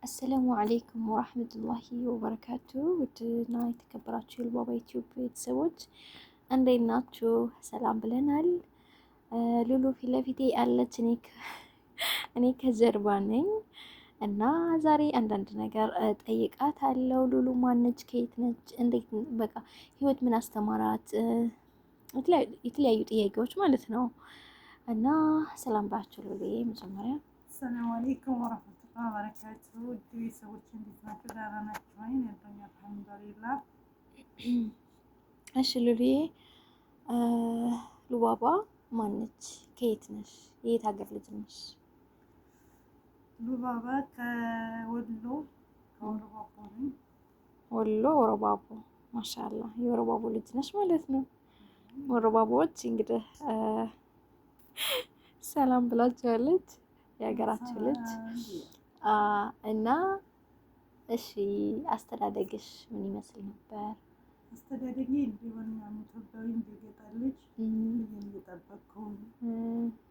السلام عليكم ورحمة الله وبركاته። ውድና የተከበራችሁ የልባባ ዩቲዩብ ቤተሰቦች እንዴት ናችሁ? ሰላም ብለናል። ሉሉ ፊት ለፊቴ አለች፣ እኔ ከጀርባ ነኝ እና ዛሬ አንዳንድ ነገር ጠይቃታለሁ። ሉሉ ማነች? ከየት ነች? እንዴት በቃ ህይወት ምን አስተማራት? የተለያዩ ጥያቄዎች ማለት ነው። እና ሰላም ባችሁ ሉሉ መጀመሪያ። السلام عليكم ورحمة الله وبركاته። ውድ ቤተሰቦች እንዴት ናችሁ? ደህና ናችሁ ወይ? እኔ الحمد لله። እሺ ሉሉዬ፣ ሉባባ ማነች? ከየት ነሽ? የየት ሀገር ልጅ ነሽ? ሉባባ ከወሎ ከወረባቦ ነኝ። ወሎ ወረባቦ፣ ما شاء الله የወረባቦ ልጅ ነሽ ማለት ነው። ወረባቦዎች እንግዲህ ሰላም ብላችኋለች፣ የሀገራችሁ ልጅ እና እሺ፣ አስተዳደግሽ ምን ይመስል ነበር? አስተዳደጌ እንዲሆን ኢትዮጵያዊ እንደገጠር ልጅ እየጠበቅኩ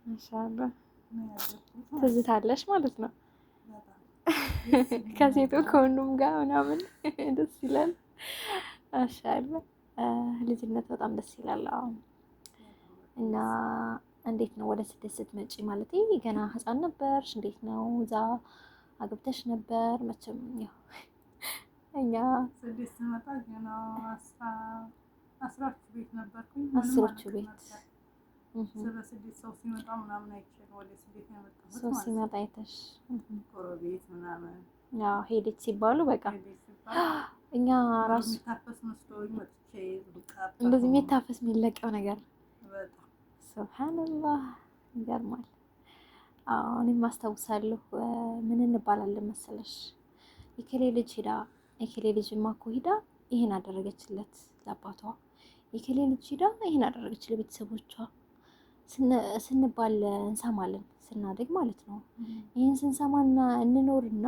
ما شاء الله ትዝታለሽ ማለት ነው። ከሴቱ ከወንዱም ጋር ምናምን ደስ ይላል። ما شاء الله ልጅነት በጣም ደስ ይላል። አዎ። እና እንዴት ነው ወደ ስደት ስትመጪ? ማለት ገና ህፃን ነበርሽ? እንዴት ነው እዛ አግብተሽ ነበር? መቼም ያው እኛ ስደት ስመጣ ገና አስራዎቹ ቤት ነበርኩኝ። አስሮቹ ቤት ስለ ስደት ሰው ሲመጣ ምናምን አይቼ ነው ወደ ስደት የመጣሁት። ሰው ሲመጣ አይተሽ ጎረቤት ምናምን ያው ሄደች ሲባሉ በቃ እኛ ራሱ የሚታፈስ መስሎኝ መጥቼ እንደዚህ የሚታፈስ የሚለቀው ነገር سبحان الله ይገርማል። አዎ እኔም አስታውሳለሁ። ምን እንባላለን መሰለሽ የከሌ ልጅ ሄዳ የከሌ ልጅ እኮ ሄዳ ይሄን አደረገችለት ለአባቷ፣ የከሌ ልጅ ሄዳ ይሄን አደረገች ለቤተሰቦቿ ስንባል እንሰማለን፣ ስናደግ ማለት ነው። ይህን ስንሰማና እንኖርና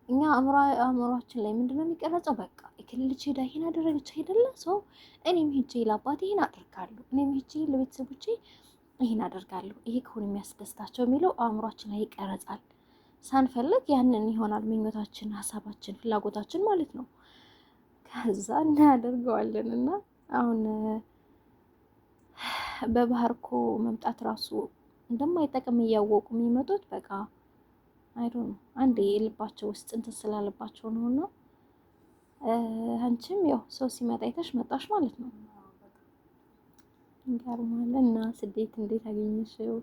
እኛ አእምሯችን ላይ ምንድነው የሚቀረጸው? በቃ የከሌ ልጅ ሄዳ ይሄን አደረገች አይደለ ሰው፣ እኔም ሄጄ ለአባቴ ይሄን አደርጋለሁ፣ እኔም ሄጄ ለቤተሰቦቼ ይሄን አደርጋለሁ፣ ይሄ ከሆነ የሚያስደስታቸው የሚለው አእምሯችን ላይ ይቀረጻል። ሳንፈልግ ያንን ይሆናል ምኞታችን፣ ሀሳባችን፣ ፍላጎታችን ማለት ነው። ከዛ እናደርገዋለን እና አሁን በባህር እኮ መምጣት ራሱ እንደማይጠቅም እያወቁ የሚመጡት በቃ አይዶ ነው። አንዴ የልባቸው ውስጥ እንትን ስላለባቸው ነው። እና አንቺም ያው ሰው ሲመጣ አይተሽ መጣሽ ማለት ነው። ይገርማል። እና ስደት እንዴት አገኘሽው?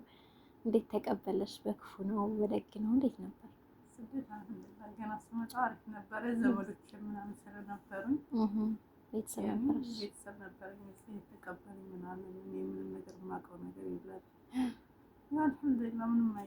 እንዴት ተቀበለሽ? በክፉ ነው በደግ ነው እንዴት ነበር? ስደት الحمد لله ገና ስመጣ አሪፍ ነበረ። ዘመዶች ምናምን ስለነበሩኝ ቤተሰብ ነበረሽ? ቤተሰብ ነበረኝ የተቀበለኝ ምናምን። እኔ ምንም ነገር የማውቀው ነገር የለም። الحمد لله ምንም አይልም።